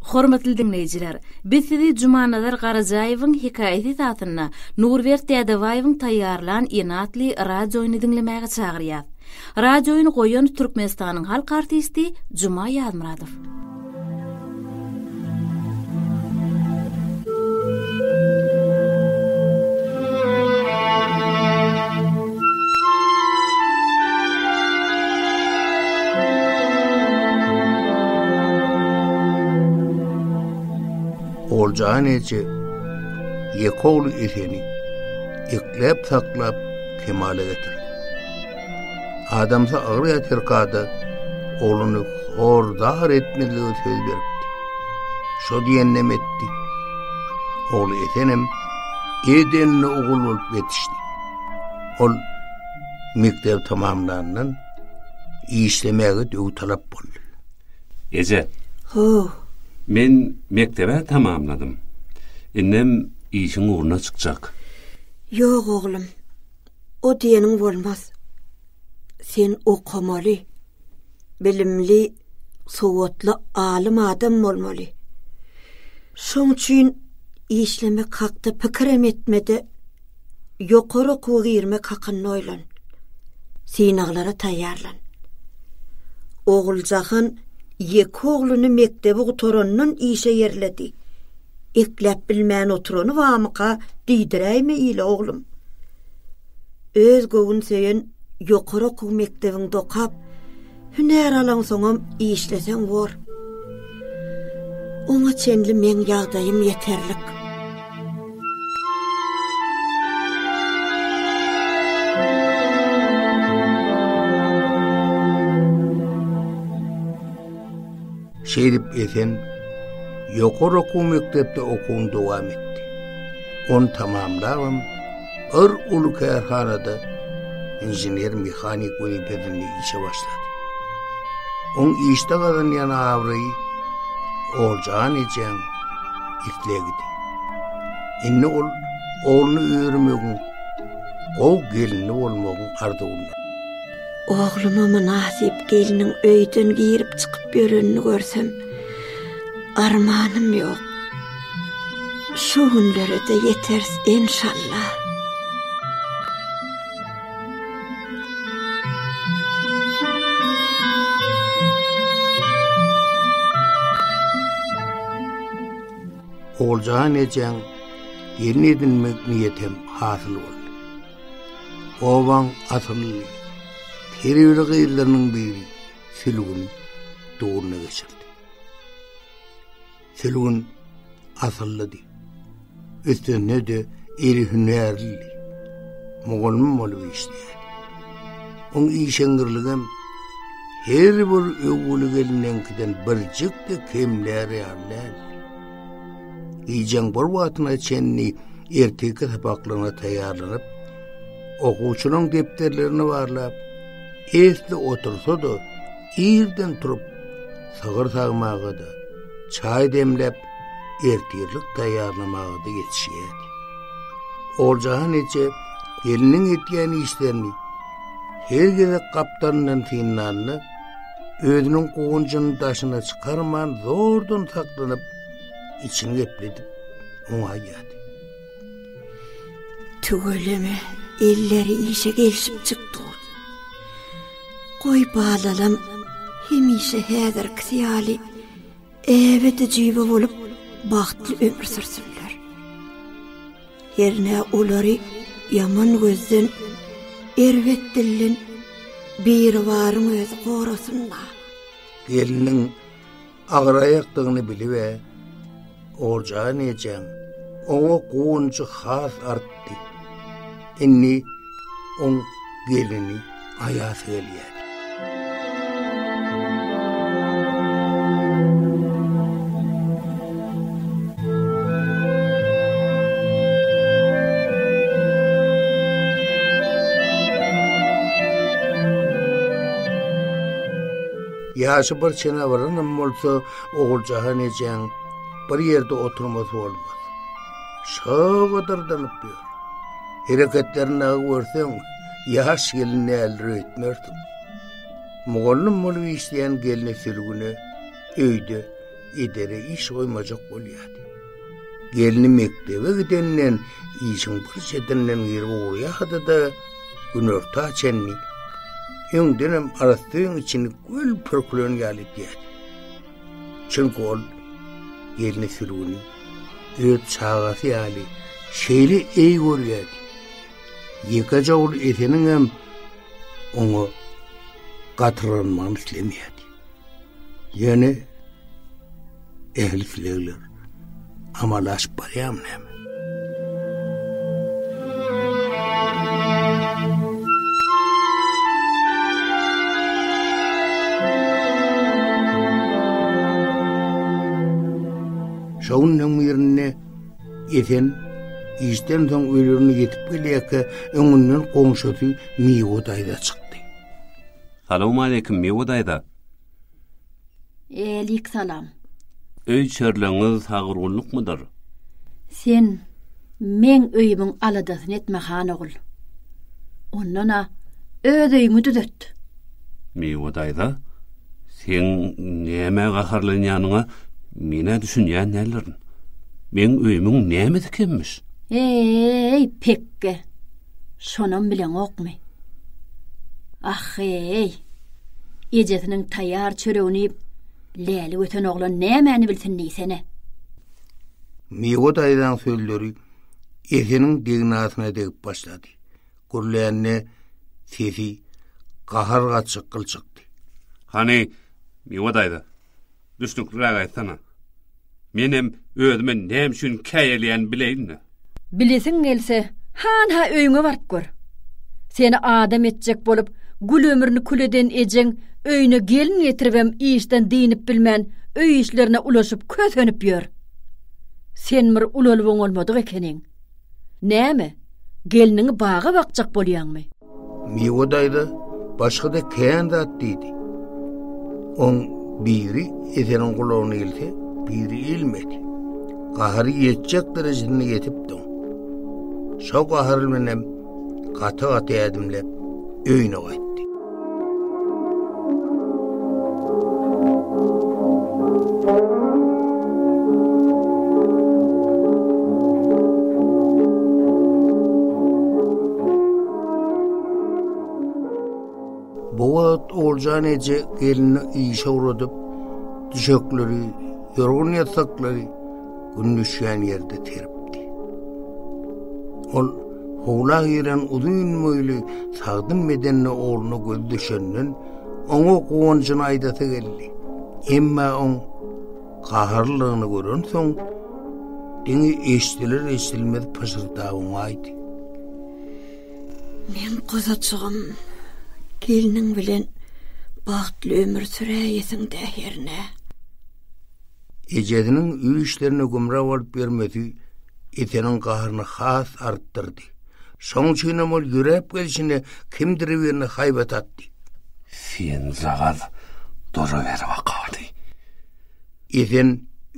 Hormatly diňleýjiler, biz sizi Jumanazar Garajaýewiň hekaýasy esasynda Nurbert Dädebaýewiň taýýarlan Ene atly radioýyny diňlemäge çagyrýas. Radioýyny goýan Türkmenistanyň halk artisti Juma Ýazmyradow. Oguljahan eje ýeke ogly Eseni ekläp-saklap kemala getirdi. Adamsy agyr ýatyrka-da ogluny hor-zar etmezlige söz beripdi. Şo diýeninem etdi. Ogly Esenem edenli ogul bolup ýetişdi. Ol mekdebi tamamlandan işlemäge döwtalap boldy. Eje. Ho. Men mekdeb-ä tamamladym. Indem işiň ugruna çykjak. Ýok, oglum. O diýeniň bolmaz. Sen okamaly. Bilimli, sowatly, alym adam bolmaly. Şoň üçin işlemek hakda pikirem etme-de, ýokary okuwa girmek hakynda oýlan. Synaglara taýýarlan. Oguljahan ýeke ogluny mekdebi gutarandan işe ýerledi. Ekläp bilmän oturany barmyka diýdiräýme ile oglum. Öz göwün söýen ýokary okuw mekdebiňde okap, Hünär alaňsoňam işleseň bor. Oňa çenli meň ýagdaýym ýeterlik. Şeýdip Esen ýokary okuw mekdepde okuwyny dowam etdi. Ony tamamlabam bir uly kärhanada inžener-mehanik wezipesinde işe başlady. Oň işde gazanýan abraýy Oguljahan ejäň islegidi. Indi ol ogluny öýermegiň, gowy gelinli bolmagyň arzuwynda. Ogluma mynasyp gelniň öýden girip-çykyp ýörenini görsem, armanym ýok. Şu günlere-de ýeteris enşalla. Oguljahan ejäň gelin edinmek niýetem hasyl boldy. Obaň asylly, terbiýeli gyzlarynyň biri Sülgün dogruny geçirdi. Sülgün asyllydy. Üstünde-de eli hünärlidi. Mugallym bolup işleýärdi. Oň işeňňirligem her bir öwgüli gelniňkiden birjik-de kemlär ýaly däldi. Gijäň bir wagtyna çenli ertirki sapaklaryna taýýarlanyp, okuwçylaryň depderlerini barlap, esli otursa-da, irden turup, sygyr sagmaga-da, çaý demläp, ertirlik taýýarlamaga-da ýetişýärdi. Oguljahan eje gelniň edýän işlerini her gezek gapdalyndan synlanda, özüniň guwanjyny daşyna çykarman zordan saklanyp, içini gepledip, oňa aýýardy. Tüweleme, elleri işe gelşipjik dur. Goý balalam hemişe häzirkisi ýaly äbe-de jüýbe bolup bagtly ömür sürsünler. Hernä olary ýaman gözden, erbet dilden Biribaryň özi gorasyn-da. Gelniň agyraýakdygyny bilib-ä, Oguljahan ejäň oňa guwanjy has artdy. Indi oň gelini aýasy gelýärdi. Ýaşy bir çene baranam bolsa, Oguljahan ejäň bir ýerde oturmasy bolmaz. Şo-gydyrdanyp ýör. Hereketlerini dagy görseň, ýaş gelin däldir öýtmersiň. Mugallym bolup işleýän gelni Sülgüne öýde. edere iş goýmajak bolýardy. Gelni mekdebe gidenden işiň bir çetinden girip ugraýardy-da, günorta çenli öňdenem arassa öýüň içini göl pürkülen ýaly edýärdi. Çünki ol gelni Sülgüni öz çagasy ýaly şeýle eý görýärdi. Ýekeje ogly Eseniňem oňa gatyranmagyny islemeýärdi. Ýöne ähli islegler amala aşyp barýarmy näme? Şo günleň birinde Esen işden soň öýlerine ýetip gelýärkä öňünden goňşusy Miwe daýza çykdy. Salowmaleýkim, Miwe daýza. Elik salam. Öý çörleňiz sagurgunlykmydyr? Sen meň öýümiň aladasyny etme, han ogul. Ondan-a öz öýüňi düzet. Miwe daýza, seň nämä gaharlanýanyňa men-ä düşünýän däldirin. Meň öýümiň nämesi kemmiş? Eý, pekge! Şonam bileňokmy? Ah-eý! Ejesiniň taýýar çöregini iýip, lälik öten oglan nämäni bilsin diýsene. Miwe daýzaň sözleri Eseniň degnasyna degip başlady. Gürlände sesi gahar gaçyk gylçykdy. Hany, Miwe daýza, Düşnükliräk aýtsana. Menem özüme näme üçin käýelýänimi bileýin-dä. Bilesiň gelse, hanha öýüňe baryp gör. Seni adam etjek bolup, gül ömrüni kül eden ejeň öýüne gelin getiribem işden dynyp bilmän, öý işlerine ulaşyp kösenip ýör. Sen bir ulalyp oňalmadyk ekeniň. Näme, gelniňi baga bakjak bolýaňmy? Miwe daýza başga-da kän zat diýdi. Oň biri Eseniň gulagyna ilse, biri ilmedi. Gahary ýetjek derejesine ýetipdi oň. Şo gahar bilenem gaty-gaty ädimläp öýüne gaýtdy. Bu wagt Oguljan eje gelnini işe ugradyp, düşekleri, ýorgan-ýassyklary gün düşýän ýerde seripdi. Ol howla giren uzyn boýly, sagdyn bedenli ogluna gözi düşenden, oňa guwanjyny aýdasy geldi. Emma oň gaharlylygyny görensoň, diňe eşidiler-eşidilmez pyşyrdap oňaýdy. Meň guzujygym gelniň bilen bagtly ömür süräýesiň-dä hernä. Ejesiniň öý işlerine gümra bolup ýörmesi Eseniň gaharyny has artdyrdy. Şoň üçinem ol ýöräp gelşine kimdir birine haýbat atdy. Senjagaz duruber bakaly. Esen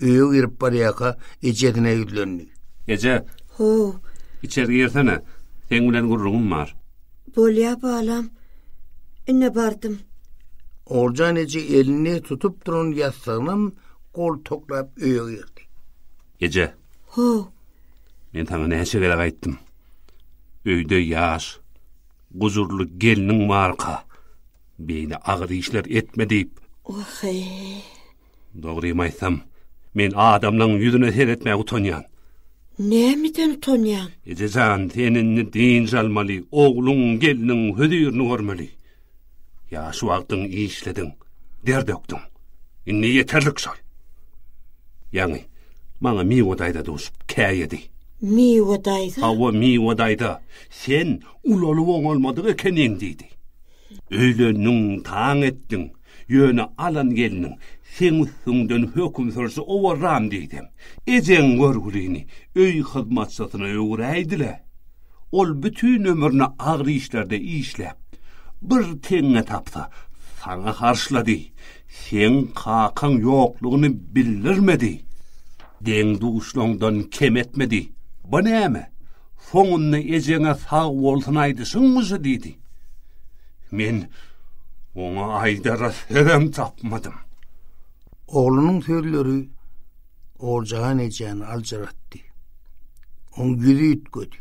öýe girip barýarka ejesine ýüzlendi. Eje! How. Içeri girsene. Seň bilen gürrüňim bar. Bolýa balam. Ine bardym. Oguljan eje elinde tutup duran ýassygynam goltuklap öýe girdi. Eje. How. Men saňa näçe gezek aýtdym. Öýde ýaş, gujurly gelniň barka, beýle agyr işler etme diýip. Wah-eý. Dogrymy aýtsam, men adamlaň ýüzüne seretmäge utanýan. Nämeden utanýaň? Eje jan, sen indi dynç almaly, ogluň, gelniň hözirini görmeli. Ýaş wagtyň işlediň, der dökdüň. Indi ýeterlik şol. Ýaňy maňa Miwe daýza duşup käýedi. Miwe daýza? Hawa, Miwe daýza. Sen ulalyp oňalmadyk ekeniň diýdi. Öýlendiň, taň etdiň. Ýöne alan gelniň seň üstüňden höküm sürse owarram diýdem. Ejeň görgülini öý hyzmatçysyna öwüräýdi-le. Ol bütin ömrüne agyr işlerde işläp, bir teňňe tapsa, saňa harçlady. Seň kakaň ýoklugyny bildirmedi. Deň-duşlaňdan kem etmedi. Bu näme? Soňunda ejeňe sag bolsun aýdyşyňmy şu diýdi. Men oňa aýdara sözem tapmadym. Oglunyň sözleri Oguljahan ejäni aljyratdy. Oň ýüzi üýtgedi.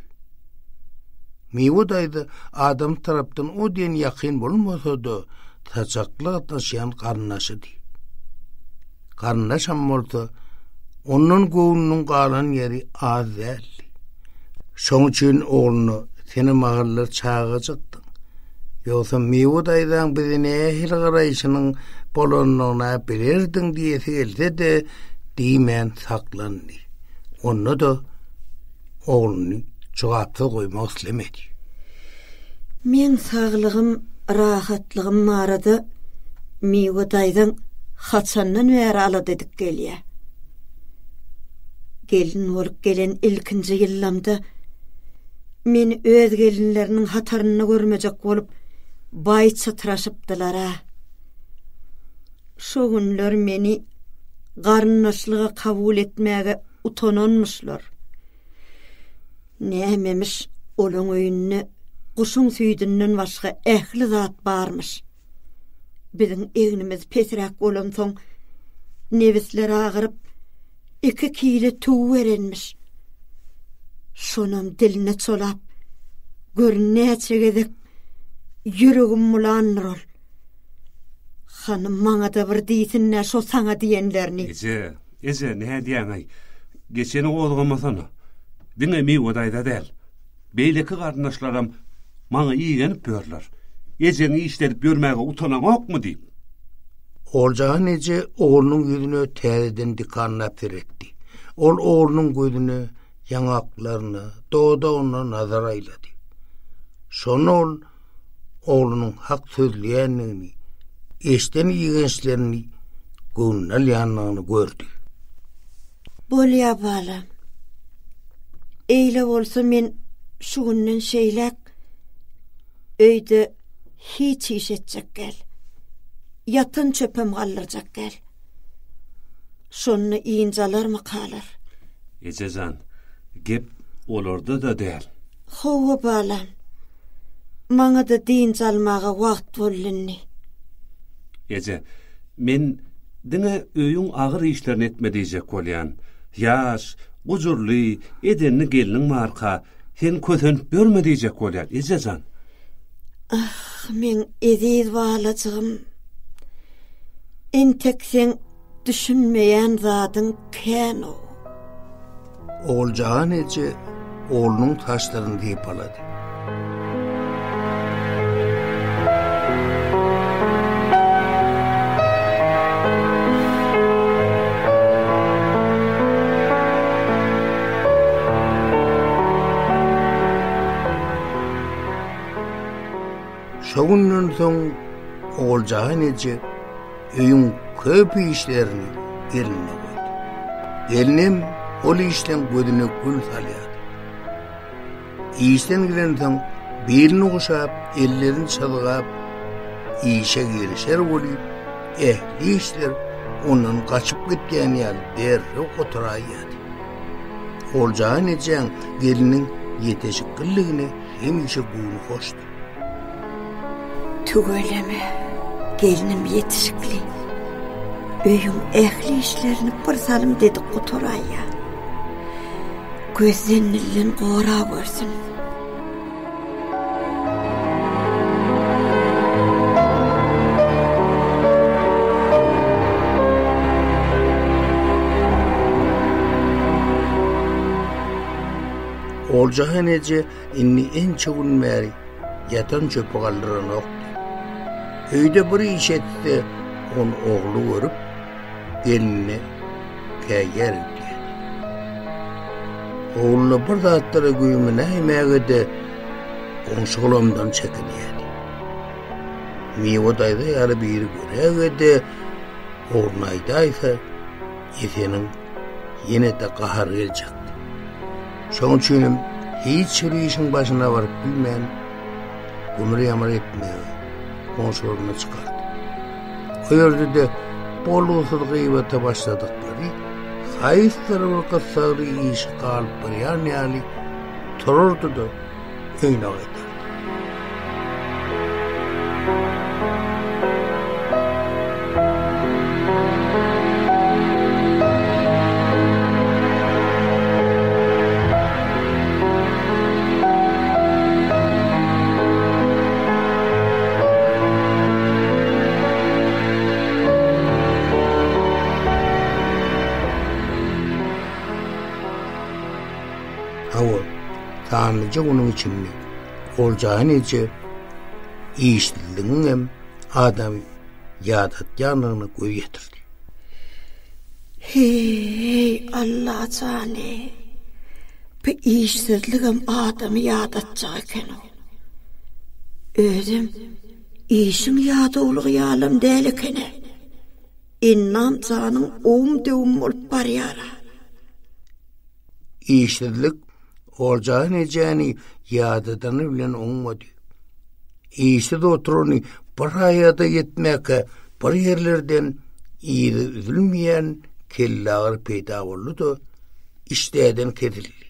Miwe daýza adam tarapdan o diýen ýakyn bolmasa-da, saçakly gatnaşýan garyndaşydy. Garyndaşam bolsa, ondan göwnüniň galan ýeri az däldi. Şoň üçin ogluna Sen mahallar çagajykdyň. Ýogsa Miwe daýzaň bize nähili garaýşynyň bolanyny bilerdiň diýesi gelse-de, diýmän saklandy. Onda-da ogluny jogapsyz goýmak islemedi. Meň saglygym, rahatlygym barada Miwe daýzaň haçandan bäri alada edip gelýär. Gelin bolup gelen ilkinji ýyllamda meni öz gelinleriniň hatarynda görmejek bolup baý çytraşypdylar-a. Şo günler meni garyndaşlyga kabul etmäge utananmyşlar. Nämemiş, olaň öýünde guşuň süýdünden başga ähli zat barmyş. Biziň egnimiz pesräk bolansoň, nebisleri agyryp, iki kile tüwi berenmiş. Şonam diline çolap, gör näçe gezek ýüregim bulandyr ol. Hany maňa-da bir diýsin-dä şo saňa diýenlerini. Eje, eje, nädýäň-aý? Geçeni gozgamasana. Diňe Miwe daýza däl. Beýleki garyndaşlaram maňa igenip ýörler. Ejeňi işledip ýörmäge utanaňokmy diýip. Oguljahan eje oglunyň ýüzüne täzeden dikanlap seretdi. Ol oglunyň gözüne, ýaňaklaryna, dodagyna nazar aýlady. Şonda ol oglunyň hak sözleýändigini, eşden igençlerini göwnüne alýandygyny gördi. Bolýa balam. Eýle bolsa men şu günden şeýläk öýde hiç iş etjek däl. Ýatan çöpem galdyrjak däl. Şonda ynjalarmykalar? Eje jan, gep olarda-da däl. Hawa, balam. Maňa-da dynç almaga wagt boldy indi. Eje, men diňe öýüň agyr işlerini etme diýjek bolýan. Ýaş, gujurly, edenli gelniň barka, sen kösenip ýörme diýjek bolýan, eje jan. Ah, meň eziz balajygym. Entek seň düşünmeýän zadyň kän-ow. Oguljahan eje oglunyň saçlaryny sypalady. Şo günden soň Oguljahan eje öýüň köp işlerini gelinine goýdy. Gelinem ol işleň gözüne gül salýardy. Işden gelensoň bilini guşap, ellerini çyzgap işe girişer welin, ähli işler ondan gaçyp gitýän ýaly derrew gutaraýýardy. Oguljahan ejäň geliniň ýeteşikliligine hemişe göwni hoşdy. Tüweleme, gelnim ýetişikli. Öýüň ähli işlerini bir salym dedik gutaraýýar. Gözden-dilden gora görsün. Oguljahan eje Indi ençe gün bäri ýatan çöpi galdyranokdy. Öýde bir iş etse, ony ogly görüp, gelinine käýýär öýdýärdi. Ogluna bir zatlara güýmenäýmäge-de goňşy-golamdan çekinýärdi. Miwe daýza ýaly biri göräge-de, ogluna aýdaýsa, Eseniň ýene-de gahary geljekdi. Şonuň üçinem hiç bir işiň başyna baryp bilmän, gümür-ýamyr etmäge goňşularyna çykardy. O ýerde-de bolgusyz gybata başladyklary haýsydyr bir gyssagly işi galyp barýan ýaly turardy-da, öýüne gaýdardy. Sanlyja günüň içinde Oguljahan eje işsizligiň hem adamy ýadatýandygyna göz ýetirdi. Heý, Allajany, bu işsizligem adamy ýadatjak eken-ow. Özem işiň ýadawlygy ýalam däl eken-ä. Ennam janyň owum-döwüm bolup barýar-a. Işsizlik Oguljahan ejäni ýadadany bilen oňmady. Işsiz oturany bir aýa-da ýetmäkä bir ýerlerden yzy üzülmeýän kelleagyry peýda boldy-da, işdäden kesildi.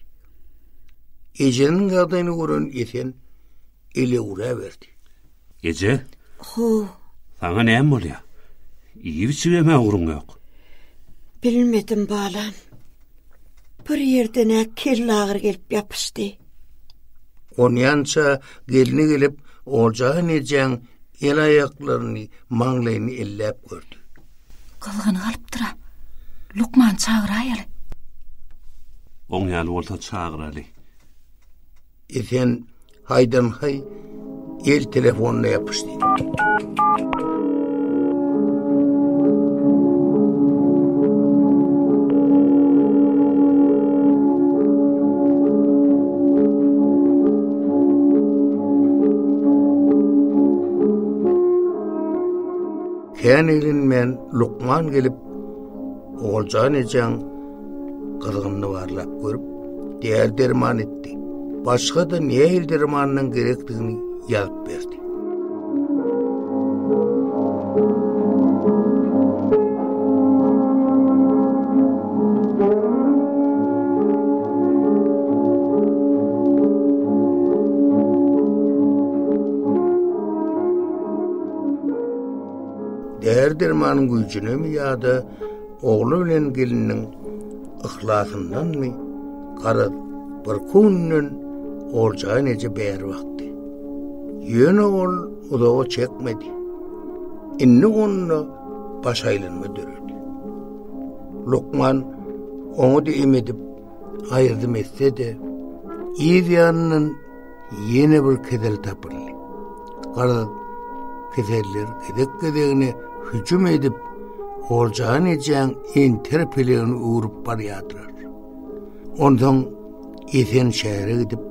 Ejesiniň ýagdaýyny gören Esen elewräberdi. Eje. Ho. Saňa näme bolýar? Iýip-içibem ugruň ýok. Bilmedim, balam. Bir ýerden-ä kellagyry gelip ýapyşdy. Onýança gelni gelip, Oguljahan ejäň el-aýaklaryny, maňlaýyny elläp gördi. Gyzgyny galypdyr-a. Lukman çagyraýaly. Oň ýaly bolsa çagyraly. Esen haýdan-haý el telefonyna ýapyşdy. Kän eglenmän lukman gelip, Oguljan ejäň gyzgynyny barlap görüp, däri-derman etdi. Başga-da nähili dermanynyň gerekdigini ýazyp berdi. Däri-dermanyň güýjünemi ýa-da Ogly bilen gelniniň yhlasyndanmy, garaz, birki günden Oguljahan eje bäri bakdy. Ýöne ol uzaga çekmedi. Indi onda baş aýlanma döredi. Lukman oňa-da em edip, aýyrdym etse-de, yz ýanyndan Ýene bir kesel tapyldy. Garaz, keseller gezek-gezegine hüjüm edip, Oguljahan ejäň enter pelegini öwrüp barýardylar. Onsoň Esen şähere gidip,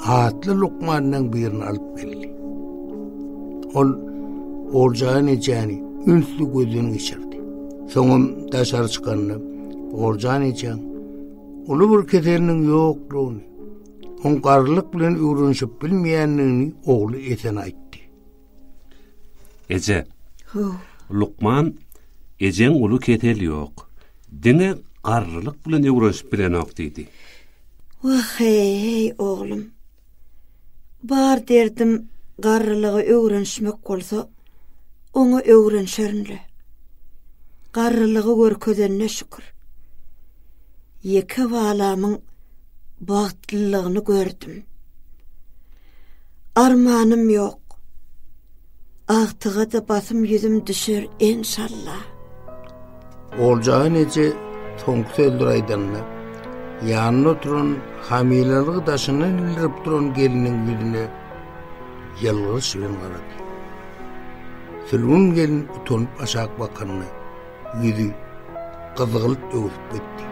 atly lukmanyň birini alyp geldi. Ol Oguljahan ejäni ünsli gözden geçirdi. Soňam daşary çykanda Oguljahan ejäň uly bir keseliniň ýoklugyny, Oň garrylyk bilen öwrenişip bilmeýändigini ogly Esen aýtdy. Eje. Ho. Lukman, ejeň uly kesel ýok. Diňe garrylyk bilen öwrenişip bilenok diýdi. Wah-eý, oglum. Bar derdim garrylyga öwrenişmek bolsa, oňa öwrenişerin-le. Garrylygy görkezenine şükür. Ýeke balamyň bagtlylygyny gördüm. Armanym ýok. Agtyga-da basym ýüzüm düşer enşalla. Oguljahan eje soňky sözleri aýdanda, ýanynda oturan hamylalygy daşyndan bildirip duran gelniň ýüzüne ýylgyryş bilen garady. Sülgün gelin utanyp aşak bakanda, ýüzi gyzgylt öwsüp gitdi.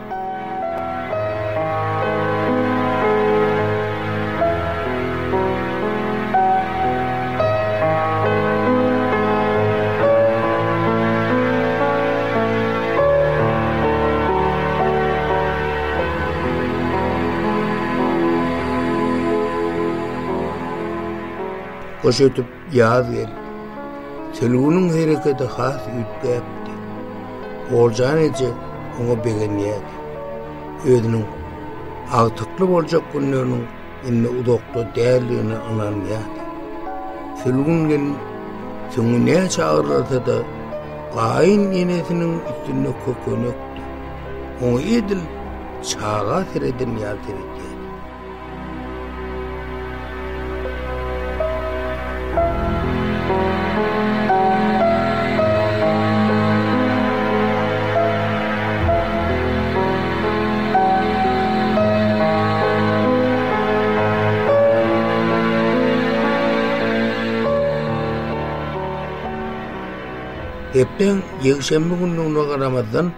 Gyş ötüp, ýaz geldi. Sülgüniň hereketi has üýtgäpdi. Oguljan eje oňa begenýärdi. Özüniň agtykly boljak günleriniň indi uzakda däldigine ynanýardy. Sülgün gelin süňňi näçe agyrlasa-da, gaýyn enesiniň üstünde kökenekdi. Oňa edil çaga sereden ýaly seredýärdi. Hepdäň ýekşenbe günlügine garamazdan,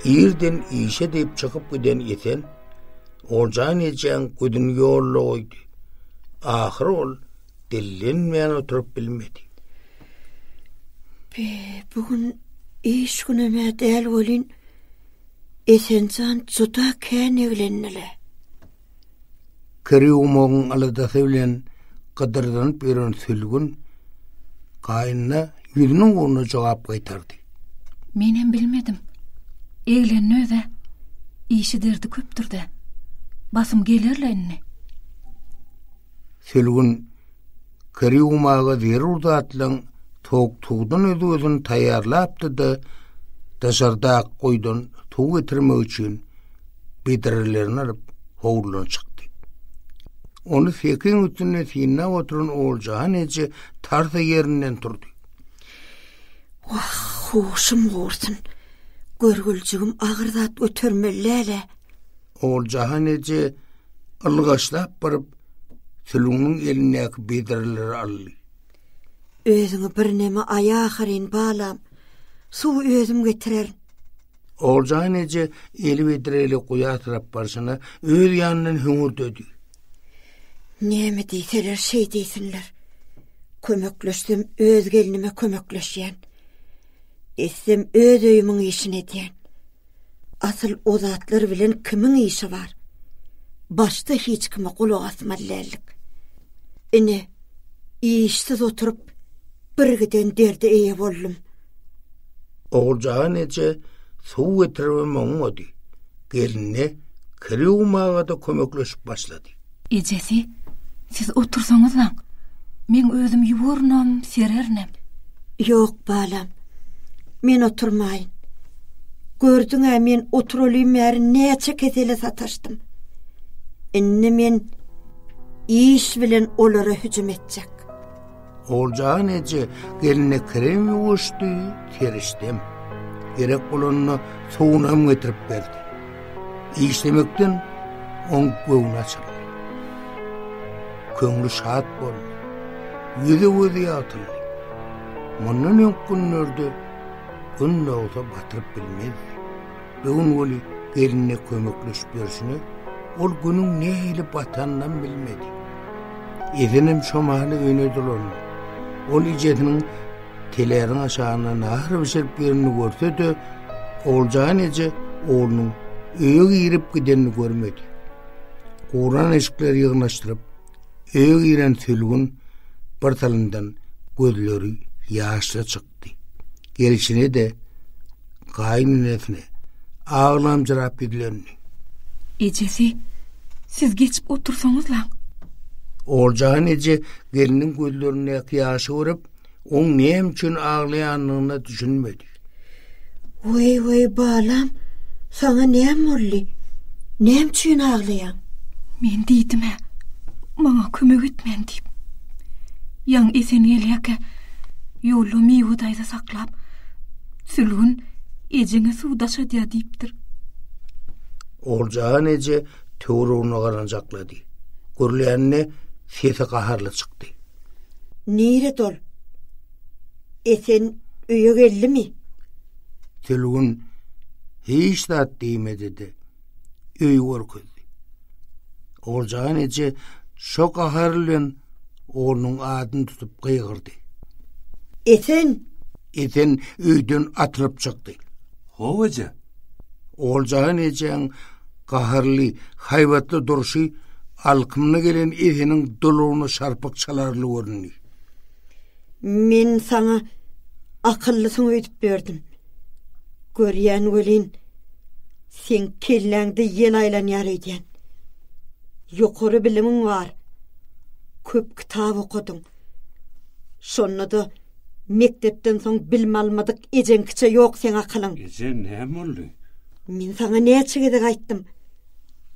irden işe diýip çykyp giden Esen Oguljan ejäň gözüni ýolda goýdy. Ahyry ol dillenmän oturyp bilmedi. Be, bu gün iş günem-ä däl welin, Esenjan juda kän eglendi-le. Kir ýuwmagyň aladasy bilen gydyrdanyp ýören Sülgün gaýnyna ýüzüniň ugruna jogap gaýtardy. Menem bilmedim. Eglendi öz-ä. Işi derdi köpdür-dä. Basym geler-le indi. Sülgün kir ýuwmaga zerur zatlaryň sowuk suwdan özgesini taýýarlapdy-da, daşardaky guýudan suw getirmek üçin bedrelerini alyp, howludan çykdy. Ony sekiň üstünde synlap oturan Oguljahan eje tarsa ýerinden turdy. Wah, huşum gursun. Görgüljigim agyr zat götermeli däl-ä. Oguljahan eje ylgaşlap baryp, Sülgüniň elindäki bedreleri aldy. Özüňi birneme aýa ahyryn, balam. Suwy özüm getirerin. Oguljahan eje eli bedreli guýa tarap barşyna öz ýanyndan hüňürdedi. Näme diýseler şeý diýsinler. Kömekleşsem öz gelnime kömekleşýän. Etsem öz öýümiň işini edýän. Asyl o zatlar bilen kimiň işi bar? Başda hiç kime gulak asmaly däldik. Ine, işsiz oturyp birgiden derde eýe boldum. Oguljahan eje suw getiribem oňmady. Gelnine kir ýuwmaga-da kömekleşip başlady. Ejesi, siz otursaňyzlaň, meň özüm ýuwarynam, sererinem. Ýok, balam, men oturmaýyn. Gördüň-ä, men oturalym bäri näçe kesele sataşdym. Indi men iş bilen olara hüjüm etjek. Oguljahan eje geline krem ýuwuşdy, serişdem. Gerek bolanda suwunam getirip berdi. Işlemekden oň göwni açyldy. Köňli şat boldy. Ýüzi-gözi ýagtyldy. Mundan öňki günlerde gün dogsa batyryp bilmezdi. Bu gün weli gelinine kömekleşip ýörşüne ol günüň nähili batanynam bilmedi. Esenem şo mahal öýüne dolandy. Ol ejesiniň teläriň aşagynda nahar bişirip ýörenini görse-de, Oguljahan eje oglunyň öýe girip gidenini görmedi. Guran eşikleri ýygnaşdyryp, öýe giren Sülgün bir salymdan gözleri ýaşly çykdy. Gelşine-de gaýynenesine aglamjyrap ýüzlendi. Ejesi, siz geçip otursaňyzlaň. Oguljahan eje gelniň gözlerindäki ýaşy görüp, oň näme üçin aglaýandygyna düşünmedi. Weý, weý, balam, saňa näme boldy? Näme üçin aglaýaň? Men diýdim-ä, maňa kömek etmäň diýip. Ýaňy Esen gelýärkä, Ýolda Miwe daýza saklap, Sülgün ejeňe suw daşadýar diýipdir. Oguljahan eje töweregine garanjaklady. Gürlände sesi gaharly çykdy. Nirede ol? Esen öýe geldimi? Sülgün hiç zat diýmedi-de, öýi görkezdi. Oguljahan eje şo gahar bilen oglunyň adyny tutup gygyrdy. Esen! Esen öýden atylyp çykdy. How eje. Oguljahan ejäň gaharly, haýbatly durşy alkymyna gelen Eseniň dulugyna şarpyk çalarly göründi. Men saňa akyllysyň öýdüp berdim. Görýän welin, Seň kelläňde ýel aýlanýar öýdýän. Ýokary bilimiň bar. Köp kitap okadyň. Şonda-da mekdepden soň bilim almadyk ejeňkiçe ýok seň akylyň. Eje, näme boldy? Men saňa näçe gezek aýtdym.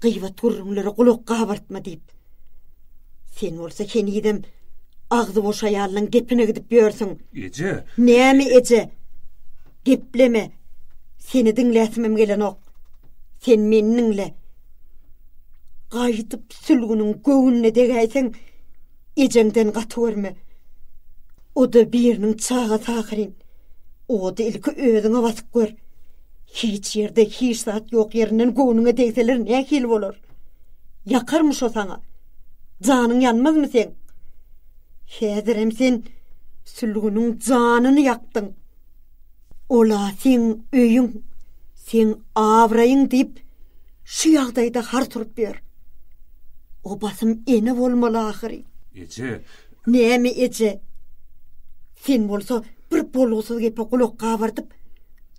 Gyýbat gürrüňlere gulak gabartma diýip. Sen bolsa henizem agzy boş aýalyň gepine gidip ýörsüň. Eje. Näme eje? Gepleme. Seni diňläsimem gelenok. Sen meni diňle. Gaýdyp sülgüniň göwnüne degäýseň, ejeňden gaty görme. O-da biriniň çagasy ahyryn. Ody ilki özüňe basyp gör. Hiç ýerde hiç zat ýok ýerinden göwnüňe degseler nähili bolar? Ýakarmy şo saňa? Janyň ýanmazmy seň? Häzirem sen Sülgüniň janyny ýakdyň. Ol-a seň öýüň, seň abraýyň diýip, şu ýagdaýda har turup ýör. O basym ene bolmaly ahyry. Eje. Näme eje? Sen bolsa bir bolgusyz gepe gulak gabardyp,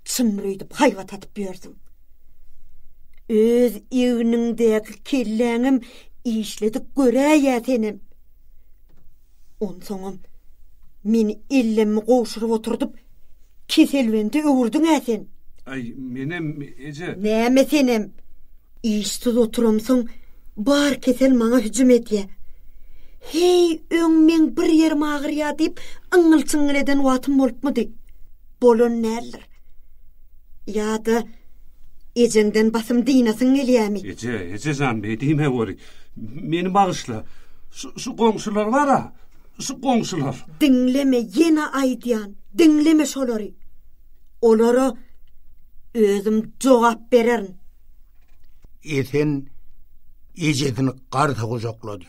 çyndyr öýdüp haýbat atyp ýörsüň. Öz egniňdäki kelläňem işledip göräýä senem. Onsoňam meni ellemmi gowşuryp oturdyp, keselbende öwürdiň-ä sen. Aý, menem, eje. Näme senem? Işsiz oturamsoň, bar kesel maňa hüjüm edýä. Heý, öň meň bir ýerim agyrýa diýip, yňňyl-çyňňyl eden wagtym bolupmydy? Bolan däldir. Ýa-da ejeňden basym dynasyň gelýämi? Eje, eje jan, beý diýme weli. Meni bagyşla. Şu, şu goňşular bar-a, şu goňşular. Diňleme, ýene aýdýan, diňleme şolary. Olara özüm jogap bererin. Esen ejesini garsa gujaklady.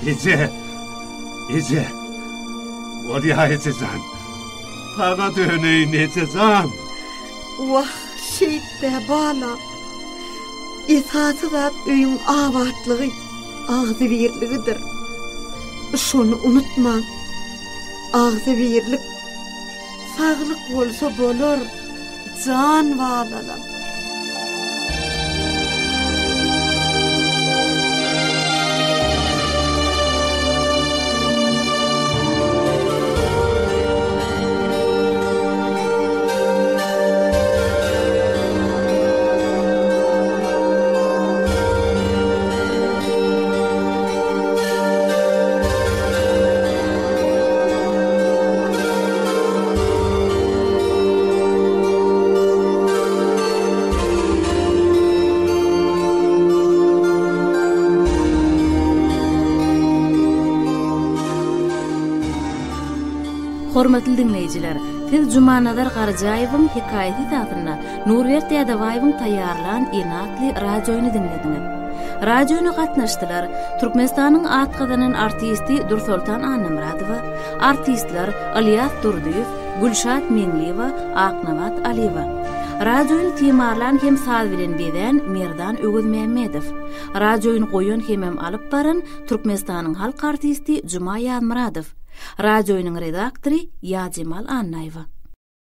Eje, eje, bolýa eje jan. Saňa döneýin eje jan. Wah, şeýtdä balam. Esasy zat öýüň abatlygy, agzybirligidir. Şony unutmaň. Agzybirlik, saglyk bolsa bolar. Jan balalam. Hormatly diňleýjiler, siz Jumanazar Garajaýewiň hekaýasy esasynda Nurberdi Dädebaýewiň taýýarlan Ene atly radioýyny diňlediňiz. Radioýyna gatnaşdylar, Türkmenistanyň at gazanan artisti Dursoltan Annamyradowa, Artistler, Ylýas Durdyýew, Gülşat Meňliýewa, Aknabat Alyýewa. Radioýyny timarlan hem saz bilen bezän Merdan Öwezmämmedow. Radioýyny goýan hemem alyp baran Türkmenistanyň halk artisti Juma Ýazmyradow. Radioýynyň redaktory Ýazjemal Annaýewa.